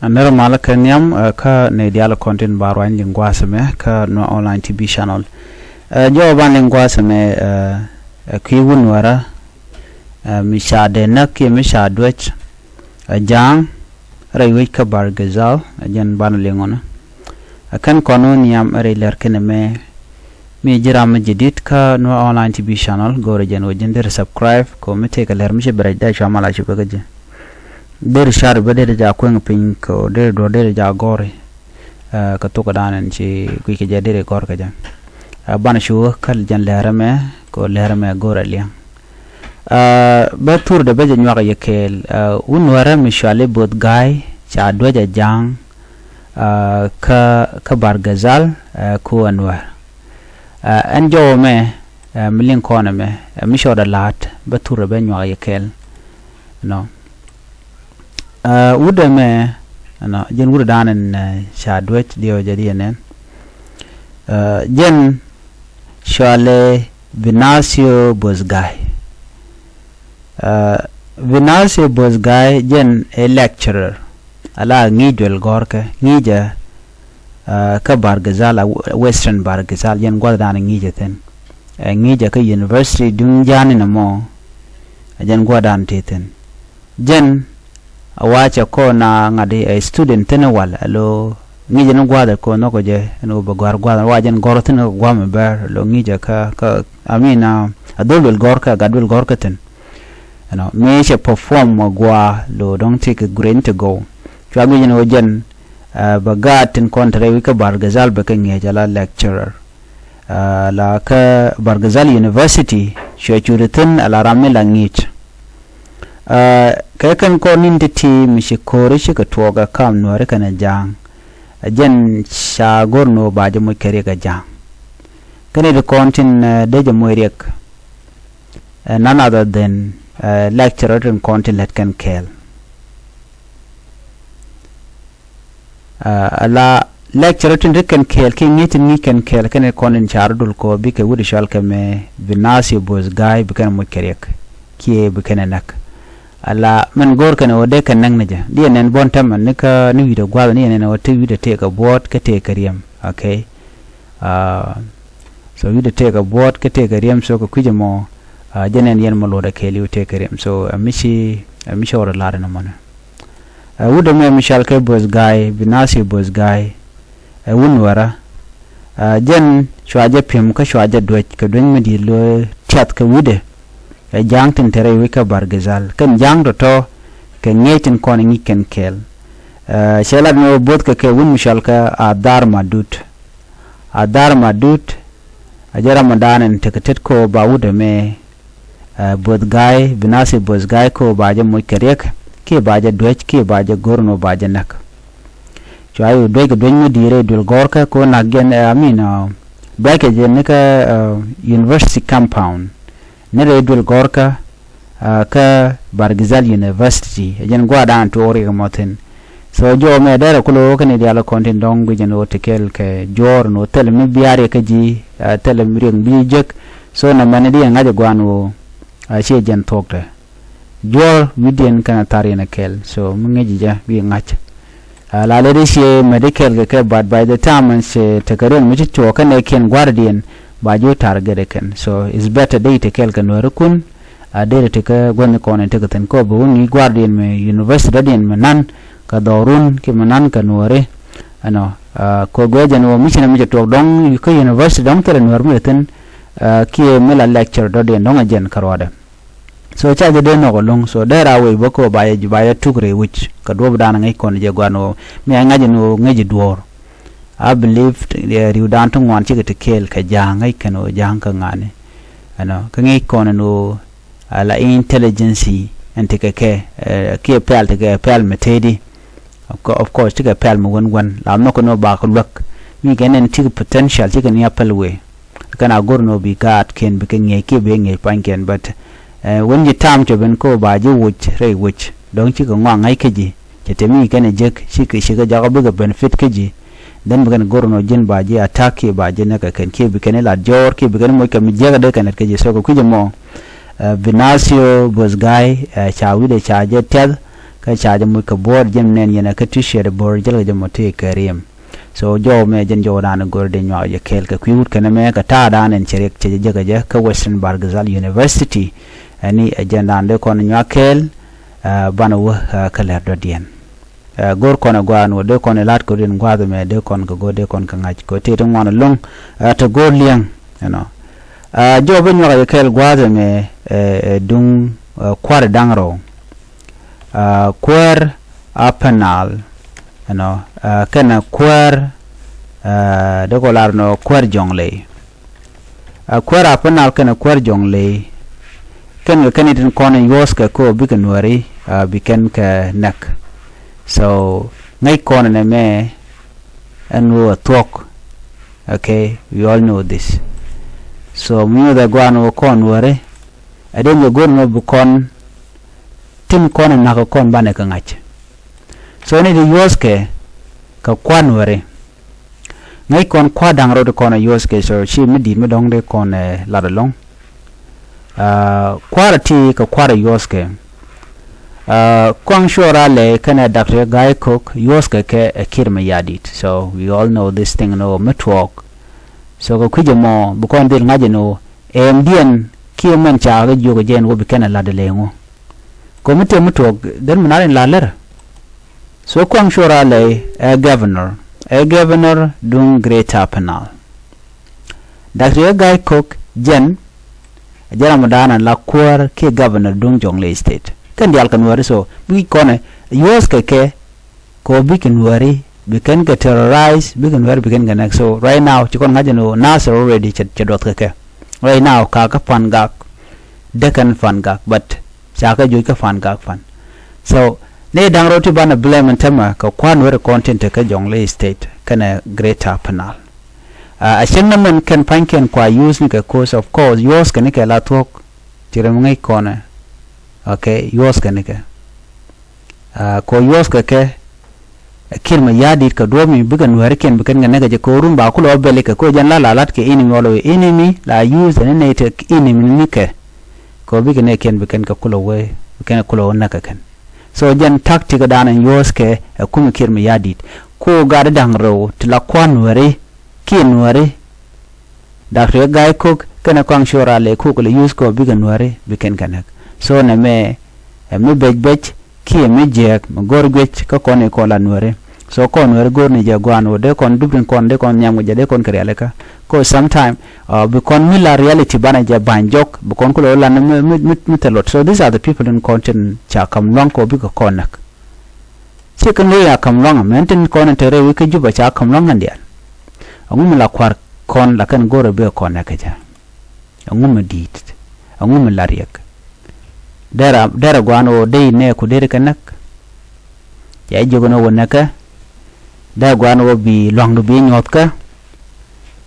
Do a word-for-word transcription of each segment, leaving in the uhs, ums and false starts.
Nɛr malä kɛ nhiam kä nɛy diaal kɔn tin ba ruany liŋ gua̱a̱th ɛmɛ kä Nuer Online T V channel. Jɔwä ban liŋ gua̱a̱th ɛmɛ, kui̱ wun Nuärä mi ca dee näk kiɛ mi ca duäc, Ja̱a̱ŋ rɛy wec kä Bahr el Ghazal, jɛn ban liŋ ɣɔnä. Kɛn kɔn wä nhiam rɛy lɛr kɛn ɛmɛ. Mi ji̱ ram mi jadid kä Nuer Online T V channel, go̱o̱rɛ jɛn wä ji̱n deri subscribe kɛ mi tëëkɛ lɛr mi ci bɛ rɛc dee cua mal a cupɛ kä ji̱. Deri car bä deri ja kueŋ piny kɛ deri duɔr deri ja gɔri. Kɛ thok dan in ci kui̱ kɛ jɛ deri gɔr kɛ jɛ. Ban cu kä jɛn lɛr ɛmɛ kɛ lɛr ɛmɛ go̱o̱rɛ liɛŋ. Bä thur dee bä jɛ nyuak yɛ kɛɛl. Wun Nuärä mi cuali Both Guy ca duäc a Ja̱a̱ŋ kä kä Bahr el Ghazal, ku a Nuäär. Ɛn jɔwä mɛ mi liŋ kɔn ɛmɛ mi cɔɔdɛ la̱a̱t bä thurɛ bɛ nyuak yɛ kɛɛl. Nɔ wut ɛmɛ nɔ jɛn wut dan in ca duäc diɛw jɛ diɛ nɛn. Jɛn cualɛ Venancio Both Guy. Venancio Both Guy jɛn ɛ lecturer, ala ŋi̱i̱c duel gɔ̱rkɛ ŋi̱i̱cɛ kä Bahr el Ghazal, Western Bahr el Ghazal, jɛn gua̱thdan ŋi̱i̱cɛ thi̱n. Ɛ ŋi̱i̱cɛ kä university duŋ ja̱a̱n in ɛmɔ, jɛn gua̱thdan ti thi̱n. Jɛn a wacɛ kɔn a ŋa̱t ɛ student thi̱n wal alo ŋi̱i̱cɛ ni gua̱a̱th ɛ kɔn nhɔk jɛ ɛn ɣöö bɛ gɔ̱a̱r gua̱a̱th wa jɛn gɔ̱r thi̱n kɛ gua̱a̱m ɛ bɛr alo ŋi̱i̱cɛ kä kä I mean a dhol duel gɔ̱rkɛ gat duel gɔ̱rkɛ thi̱n. Ɛnɔ mi cɛ perform ɛ gua̱a̱ lo dɔ̱ŋ ti kɛ grade ti gɔw. Cua ŋi̱i̱cɛ ni ɣöö jɛn bɛ gaat tin kɔn te rɛy wi̱c kä Bahr el Ghazal bɛ kɛ ŋi̱eec ala lecturer. La kä Bahr el Ghazal University cuɛ curi thi̱n ala ram mi la ŋi̱i̱c. Kɛ kɛn kɔn ni̱n ti̱ti̱ mi ci ko̱ri cikɛ tuɔɔk ɛ kam Nuääri kɛnɛ Ja̱a̱ŋ. Ɛ jɛn ca go̱r ni ɣöö ba jɛ moc kɛ riɛk ɛ Ja̱a̱ŋ. Kɛn i̱ ti kɔn tin dee jɛ moc riɛk, none other than lecturer tin kɔn tin lät kɛn kɛɛl. Ala lecturer tin ri kɛn kɛɛl kiɛ ŋi̱i̱c tin ŋi̱i̱c kɛn kɛɛl kɛn kɔn in car dul kɔ bikɛ wut i̱ cɔal kɛ mɛ Venancio Both Guy bi kɛn moc kɛ riɛk kiɛ bi kɛn ɛ näk. Ala mɛn go̱o̱r kɛn ɛ wä dee kɛn näk ni jɛ diɛ nɛn bɔn tämɛ ni kä ni wi̱i̱dɛ gua̱th ni yɛ nɛn ɛ wä te wi̱i̱dɛ tëëk ɛ buɔ̱ɔ̱t kä tëëk ɛ riɛm. Okay. So wi̱i̱dɛ tëëk ɛ buɔ̱ɔ̱t kä tëëk ɛ riɛm so kɛ kui̱c ɛmɔ. Jɛ nɛn yɛn mɔ luɔtdɛ kɛɛliw tëëk ɛ riɛm so ɛ mi ci ɛ mi ci ɣɔr ɛ lar ɛn ɛmɔnɛ. Ɛ wut ɛmɛ mi cɔal kɛ Both Guy, Venancio Both Guy. Ɛ wun Nuärä. Jɛn cua jɛ pi̱em kä cua jɛ duäc kɛ duäc mi di̱i̱t lo̱ tiath kɛ wutdɛ. Ɛ Ja̱a̱ŋ tin te rɛy wec kä Bahr el Ghazal kɛn Ja̱a̱ŋ tɔ̱tɔ̱ kɛ ŋi̱eec tin kɔn ŋi̱i̱c kɛn kɛɛl. Cɛ lat ni wä bo̱th kɛ kɛ wun mi cɔal kɛ Adhar Madut. Adhar Madut. A jɛ Ramadan in tekɛ tet kɔ ba wut ɛmɛ. Both Guy, Venancio Both Guy kɔ ba jɛ moc kɛ riɛk kiɛ ba jɛ duäc kiɛ ba jɛ go̱r ni wä ba jɛ näk. Cua yɛ duäc kɛ duäc mi di̱i̱t rɛy duel gɔ̱rkä kɛ wä nak jɛn ɛ amin. Duackɛ jɛ ni kä university compound ni rɛy duel gɔ̱rkä kä Bahr el Ghazal University ɛ jɛn gua̱a̱r da̱a̱n tuɔɔk riɛk mɔ thi̱n. So jɔw mɛ dɛrɛ kulɛ wä kä ni diaal kɔn tin dɔ̱ŋ guic ɛn ɣöö ti kɛl kɛ juɔ̱ɔ̱r ɛn ɣöö thilɛ mi biaar yɛ kä ji̱ thilɛ mi riɛk mi bi ji̱ jek. So nɛ mɛn di ɛ ŋa̱c ɛ gua̱a̱n ɣöö a ciɛ jɛn thuɔ̱kdɛ. Juɔ̱ɔ̱r wi̱cdiɛn kɛnɛ thar yɛn ɛ kɛl so mi ŋäci jɛ bi ŋa̱c. La lɛ di ciɛ medical kɛ kɛ but by the time ɛn cɛ tekɛ riɛn mi ci cuɔɔk kɛnɛ kiɛn gua̱rdiɛn ba ji̱ wä target ɛ kɛn so it's better dee tekɛl kɛ nuäärikun. A dee tekɛ gua̱n kɔn in tekɛ thi̱n kɔ bɛ wä ŋi̱i̱c gua̱rdiɛn mi university dɔ̱diɛn mi nan kɛ dhɔrun kiɛ mi nan kɛ nuääri. Ɛnɔ kɔ guɛ jɛn wä mi ci nɛ mi cɛ tuɔɔk dɔ̱ŋ kä university dɔ̱ŋ thilɛ nuäär mi thi̱n. Kiɛ mi la lecture dɔ̱diɛn dɔ̱ŋ ɛ jɛn kɛ ruɔdɛ. So ca jɛ dee nhɔk ɛlɔ̱ŋ so dee ra wec bä kɛ wä ba yɛ ba yɛ tuk rɛy wi̱c kɛ duɔ̱p dan ŋäc kɔn jɛ gua̱n wä mi a ŋa̱c ni wä ŋäc duɔ̱ɔ̱r. I believe ri̱wdan ti ŋuan cikɛ ti kɛɛl kɛ Ja̱a̱ŋ ŋäc kɛn wä Ja̱a̱ŋ kä ŋa̱ni. Ɛnɔ kä ŋäc kɔn ni wä ala intelligence ɛn ti kɛ kɛ kiɛ pɛl ti kɛ pɛl mi tëëdi. Of course cikɛ pɛl mi wän wän la nhɔk ni wä ba kɛ luäk. Mi kɛ nɛn cikɛ potential cikɛ ni a pɛl wee. Kɛn a go̱r ni wä bi gaat kiɛn bi kɛ ŋi̱eec kiɛ bi ŋi̱eec pa̱nykiɛn but wän ji̱ tam cɛ ben kä ba ji̱ wuc rɛy wuc dɔ̱ŋ cikɛ ŋɔak ŋa̱c kä ji̱. Cɛ te mi kɛn ɛ jek cikɛ cikɛ jakä bikɛ benefit kä ji̱. Then bi kɛn go̱r ni wä ji̱n ba ji̱ attack kiɛ ba ji̱ näk kɛ kɛn kiɛ bi kɛn ilat jɔɔr kiɛ bi kɛn moc kɛ mi jiäk a dee kɛn lat kä ji̱ so kɛ kui̱c ɛmɔ. Venancio Both Guy ca wi̱cdɛ ca jɛ tiath. Kä ca jɛ muc kɛ bo̱o̱r ji̱n nɛn yɛn ɛ kä T-shirt bo̱o̱r jäl kɛ jɛ mɔ ti kɛ riɛm. So jɔw mɛ jɛn jɔw dan go̱r dee nyuak jɛ kɛɛl kɛ kui̱ wut kɛnɛ mɛ kɛ ta̱a̱ dan ɛn cɛ riɛk cɛ jɛ jɛ kɛ jɛ kä Western Bahr el Ghazal University. Ɛni ɛ jɛn dan dee kɔn nyuak kɛɛl, ɛ, banɛ wä, ɛ, kä lɛr dɔ̱diɛn. Ɛ, go̱r kɔn ɛ gua̱a̱n wä dee kɔn ɛ la̱t kɛ rin gua̱a̱th mɛ dee kɔn kɛ go̱r dee kɔn kɛ ŋa̱c kɛ tëë ti ŋuan ɛlɔ̱ŋ, ɛ, te go̱r liɛŋ, you know. Ɛ, jɔw bä nyuak jɛ kɛɛl gua̱a̱th mɛ, ɛ, ɛ, duŋ, ɛ, kua̱r da̱ŋ rɛw. Ɛ, kuäär Upper Nile, you know, ɛ, kɛnɛ kuäär, ɛ, dee kɔ lar nɔ kuäär Jonglei. Ɛ, kuäär Upper Nile kɛnɛ kuäär Jonglei. Kɛn kɛ kɛn itin kɔn in yuɔ̱ɔ̱s kɛ ko bikɛ nuääri, ɛ, bi kɛn kɛ nɛk. So ŋäc kɔn in ɛmɛ ɛn ɣöö ɛ thuɔ̱k. Okay, we all know this. So mi nyuɔth ɛ gua̱a̱n ɣöö kɔn nuääri, ɛ dee mi go̱o̱r mɛ bi kɔn tin kɔn in na̱k kɔn banɛ kɛ ŋa̱c. So ni di yuɔ̱ɔ̱s kɛ kɛ kua̱r nuääri. Ŋäc kɔn kua̱r da̱ŋ rɛw ti kɔn ɛ yuɔ̱ɔ̱s kɛ so ci mi di̱i̱t mi dɔ̱ŋ di kɔn ɛ lat ɛlɔ̱ŋ. Ɛ, kua̱r ti kɛ kua̱r ɛ yuɔ̱ɔ̱s kɛ. Ɛ, Kuaŋ Cuɔl Ralɛ kɛnɛ Doctor Gai Kok yuɔ̱ɔ̱s kɛ kɛ ɛ Kiir Mayardit. So we all know this thing ni ɣöö mi tuɔɔk. So kɛ kui̱c ɛmɔ bi kɔn dhil ŋa̱c ɛn ɣöö ɛmdiɛn kiɛ mɛn ca kɛ jiök ɛ jɛ ɛn ɣöö bi kɛn ɛ la̱t ɛ lɛ ŋu. Kɛ mi tëë mi tuɔɔk dhil mi nar in la lär. So Kuaŋ Cuɔl Ralɛ ɛ governor, ɛ governor duŋ Greater Upper Nile. Doctor Gai Kok jɛn ɛ jɛn ram mi da̱a̱n an la kuäär kiɛ governor duŋ Jonglei State. Kɛn diaal kɛ nuääri so bi kɔnɛ yuɔ̱ɔ̱s kɛ kɛ kɛ ɣöö bikɛ nuääri bi kɛn kɛ terrorize, bikɛ nuääri bi kɛn kɛ nɛk. So right now ci kɔn ŋa̱c ɛn ɣöö Nasir already cɛ, cɛ duɔth kɛ kɛ. Right now ka kä Pangak, dee kɛn Pangak, but ca kɛ juɔc kä Pangak pan. So ni da̱ŋ rɛw ti banɛ blame ɛn tämɛ kɛ kua̱r nuääri kɔn tin te kä Jonglei State kɛnɛ Greater Upper Nile. Ɛ, a cieŋ ni mɛn kɛn pa̱nykiɛn kua use ni kɛ, cause of course yuɔ̱ɔ̱s kɛ ni kɛ la thuɔ̱k. Ci rɛm ŋäc kɔnɛ. Okay, yuɔ̱ɔ̱s kɛ ni kɛ. Ɛ, kɛ ɣöö yuɔ̱ɔ̱s kɛ kɛ, ɛ, Kiir Mayardit kɛ duɔ̱ɔ̱p mi bikɛ nuäärikiɛn bi kɛn kɛ näk kɛ jɛ kɛ ɣöö run ba kulɛ wä bɛl ikɛ kɛ ɣöö jɛn la la la̱t kɛ enemy, always enemy la use ni nɛy te enemy ni kɛ. Kɛ ɣöö bikɛ nɛɛkiɛn bi kɛn kɛ kulɛ wee, bi kɛn kɛ kulɛ wä näk kɛ kɛn. So jɛn tactic dan in yuɔ̱ɔ̱s kɛ ɛ kumɛ Kiir Mayardit. Ku gat da̱ŋ rɛw ti la kua̱r nuääri kiɛ nuääri. Doctor Gai Kok kɛnɛ Kuaŋ Cuɔl Ralɛ ku kɛ lɛ use kɛ ɣöö bikɛ nuääri bi kɛn kɛ näk. So nɛmɛ ɛ mi bec bec kiɛ mi jiääk mi go̱r guic kä kɔn i̱ kɔn la nuääri. So kɔn nuääri go̱r ni jɛ gua̱a̱n ɣöö dee kɔn dup tin kɔn dee kɔn nhiam kɛ jɛ dee kɔn kɛ rialikä. Kɛ ɣöö sometime, ɛ, bi kɔn mi la reality banɛ jɛ ba̱ny jɔk bi kɔn kulɛ wä lan mi, mi, mi, mi thil luɔt. So these are the people in kɔn tin ca ka̱m lua̱ŋ kɛ ɣöö bikɛ kɔn näk. Ci kɛn lo̱c a ka̱m lua̱ŋ mɛn tin kɔn in te rɛy wec kä Juba ca ka̱m lua̱ŋ kɛn diaal. Ɛŋu mi la kua̱r kɔn la kɛn go̱rɛ bi kɔn nɛ kɛ jɛ? Ɛŋu mi di̱i̱t? Ɛŋu mi la riɛk? Derɛ, derɛ gua̱a̱n ɣöö dee inɛ ku deri kɛ näk. Cɛ jiök ɛn ɣöö näkɛ. Derɛ gua̱a̱n ɣöö bi lua̱ŋdu bi nyuɔ̱thkä.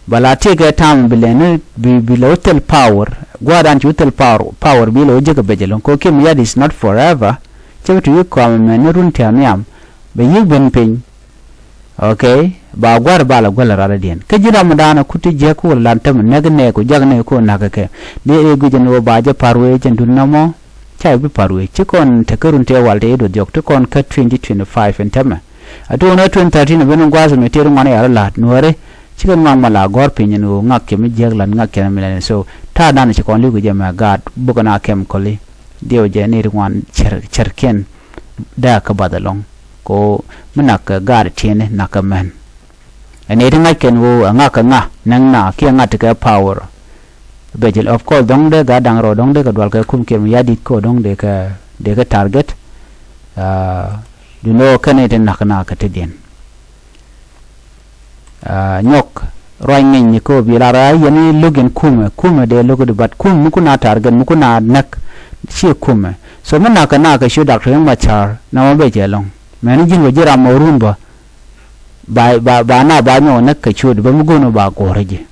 Bɛ la tekɛ ta̱a̱m bi lɛni bi, bi lɛ wä thil power. Gua̱a̱r dan ci wä thil power, power bi lɛ wä jek ɛ bɛc ɛlɔ̱ŋ. Kɛ ɣöö Kiir Mayardit is not forever. Cä bi ti wi̱i̱ kɔam ɛmɛni run tia̱a̱ nhiam. Bɛ yi̱k ben piny. Okay. Ba gua̱a̱r ba lɛ guäl ɛ radɔ̱diɛn. Kä ji̱n ram mi da̱a̱n ɛ kut ti jiäk ku wä lan tämɛ näk nɛɛk ku jak nɛɛk ku näk kɛ kɛ. Dee ëë guic ɛn ɣöö ba jɛ pa̱r wee jɛn duŋ nɔmɔ. Ca bi pa̱r wee. Ci kɔn te kä run tëë wal tëë i̱ duɔth diɔ̱k. Ti kɔn kä twenty twenty-five ɛn tämɛ. A tuun ɛ twenty thirteen a ben in gua̱a̱th mi tëë ri ŋuan a ya̱r la̱a̱t nuääri. Cikɛ ŋɔak mɔ la gɔ̱r piny ɛn ɣöö ŋak kɛ mi jiäk lan ŋak kɛn mi lɛn. So ta̱a̱ dan ci kɔn li̱w kɛ jɛ mɛ gaat bukɛ na kɛm kɔli. Diɛw jɛ ni ri ŋuan cär, cärkiɛn. Dee a kä bath ɛlɔ̱ŋ. Kɛ ɣöö mi nak kɛ gaat tiɛni nak kɛ mɛn. Ɛn ëë ti ŋa̱c kɛn ɣöö ɛ ŋak kɛ ŋa nɛŋ na kiɛ ŋa̱t ti kɛ power. Bɛ jɛ, of course, dɔ̱ŋ dee gat da̱ŋ rɛw dɔ̱ŋ dee kɛ dual kɛ kum Kiir Mayardit kɛ ɣöö dɔ̱ŋ dee kɛ, dee kɛ target. Aa, duundɛ ɣöö kɛn i̱ ti nak na kɛ tetdiɛn. Aa, nyɔk ruac ŋi̱ny ni kɛ ɣöö bi lar a yɛn i̱ lo̱k yɛn kumɛ, kumɛ dee lo̱k di, but kumɛ mi kun a target, mi kun a näk, ciɛ kumɛ. So mi nak kɛ na kɛ cu Doctor Riek Machar, na mɔ bɛ jɛ ɛlɔ̱ŋ. Mɛni ji̱n wä ji̱ ram mɔ run bä, ba, ba, ba na ba nyɔk näk kɛ ciötdɛ bä mi go̱o̱n ba guɔ̱rä ji̱.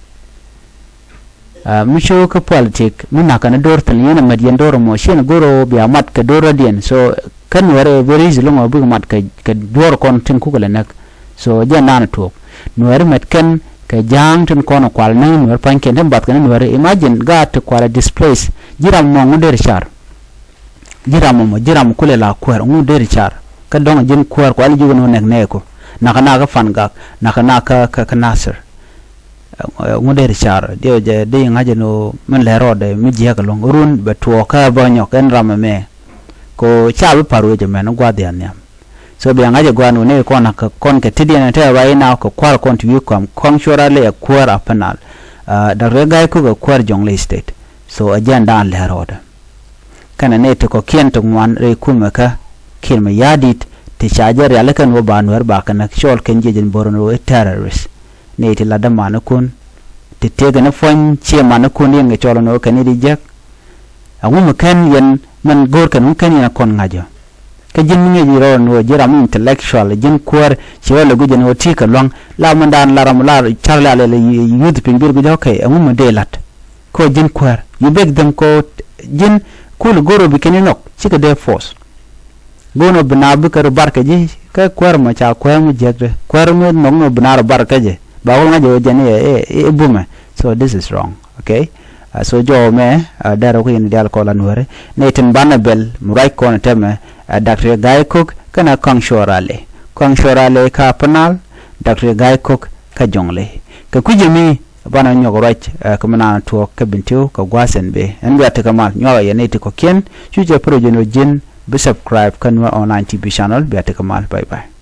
Aa, mi cio̱o̱k kä politik mi na̱k kɛn do̱r thil yɛn a mät yɛn do̱r mɔ ciɛn go̱r ɣöö bia mat kɛ do̱r rɔ̱diɛn. So kä nuäärɛ very easy lo̱ŋ ɣöö bikɛ mat kɛ, kɛ duɔ̱ɔ̱r kɔn tin kukɛ lɛ näk. So jɛn naan tuɔɔk nuäärɛ mät kɛn kɛ ja̱a̱ŋ tin kɔn kual näk nuäär pa̱nykiɛn tin bath kɛn nuäärɛ. Imagine gaat ti kual a displace ji̱ ram mɔŋ mi der car. Ji̱ ram mɔ, ji̱ ram kulɛ la kuäär, ŋu deri car. Kä dɔ̱ŋ ji̱n kuäär kuali ji̱ wä ni wä nɛk nɛɛku. Nakä nakä Pan Gak, nakä nakä kä, kä Nasir. Ŋu deri car, diɛ wä jɛ, di ŋa̱cä ni wä min lɛ rɔɔdɛ, mi jiäk ɛlɔ̱ŋ. Run bɛ tuɔɔkä bä nyɔk, ɛn ram ɛmɛ. Ko ca bi pa̱r wecɛ mɛn, gua̱th yan nhiam. So bia ŋa̱c ɛ gua̱a̱n wä ni kɔn kɛ kɔn kɛ ti̱diɛn ɛ tɛɛ ruac inɔ kɛ kua̱r kɔn ti wi̱i̱ kɔam. Kɔaŋ Cuɔr Alɛ ɛ kuäär Upper Nile. Aa, Doctor Gai Kok ɛ kuäär Jonglei State. So ɛ jɛn daan lɛr rɔɔdɛ. Kɛnɛ ni ti kɔ̱kiɛn ti ŋuan rɛy kumɛ kä Kiir Mayardit ti ca jɛ riali kɛn wä ba Nuɛr ba kɛn cɔɔl kɛn jiɛc in bo̱r ni wä i̱ terrorist. Ni ti latdä manikun ti tëëkɛ ni puɔ̱ny ciɛ manikun yɛn kɛ cɔɔl ni wä kɛn i̱ di jek. Ɛŋu mi kɛn yɛn mɛn go̱o̱r kɛn ŋu kɛn yɛn a kɔn ŋa̱cä. Kä ji̱n mi ŋi̱i̱c rɔɔd ni ɣöö ji̱ ram mi intellectual, ji̱n kuäär, ci rɔɔd lɛ guic jɛn ɣöö ti̱i̱ kɛ lua̱ŋ la mindan la ram la car la lɛl youth piny bir guic, okay, ɛŋu mi dee la̱t. Kɛ ɣöö ji̱n kuäär, you beg them, kɛ ɣöö ji̱n kul go̱o̱r ɣöö bi kɛn inɔk, cikɛ dee force. Go̱o̱r ɣöö bi na bikɛ rɔ bar kɛ ji̱, kä kuäär mɔ ca kuäär mi jiäkdɛ. Kuäär mi nhɔk ni ɣöö bi na rɔ bar kɛ jɛ. Ba wä ŋa̱c ɣöö jɛn i̱, i̱, i̱ bumɛ. So this is wrong. Okay? Uh, so jɔwä mɛ, uh, dɛrɛ ku yɛn diaal kɔn la Nuääri. Ni tin banɛ bɛl mi ruac kɔn tɛmɛ, uh, Doctor Gai Kok kɛnɛ Kɔaŋ Cuɔr Alɛ. Kɔaŋ Cuɔr Alɛ kä Upper Nile, Doctor Gai Kok kä Jonglei. Kɛ kui̱c ɛmi banɛ nyɔk ruac, uh, kɛ mi naan tuɔɔk kɛ Bentiu kɛ gua̱a̱th ɛn bëë. Ɛn bia tekɛ mal, nyuakɛ yɛn ni ti kɔ̱kiɛn, cu cɛ pär jɛn ɣöö ji̱n bi subscribe kä Nuer Online T V channel, bia tekɛ mal. Bye bye.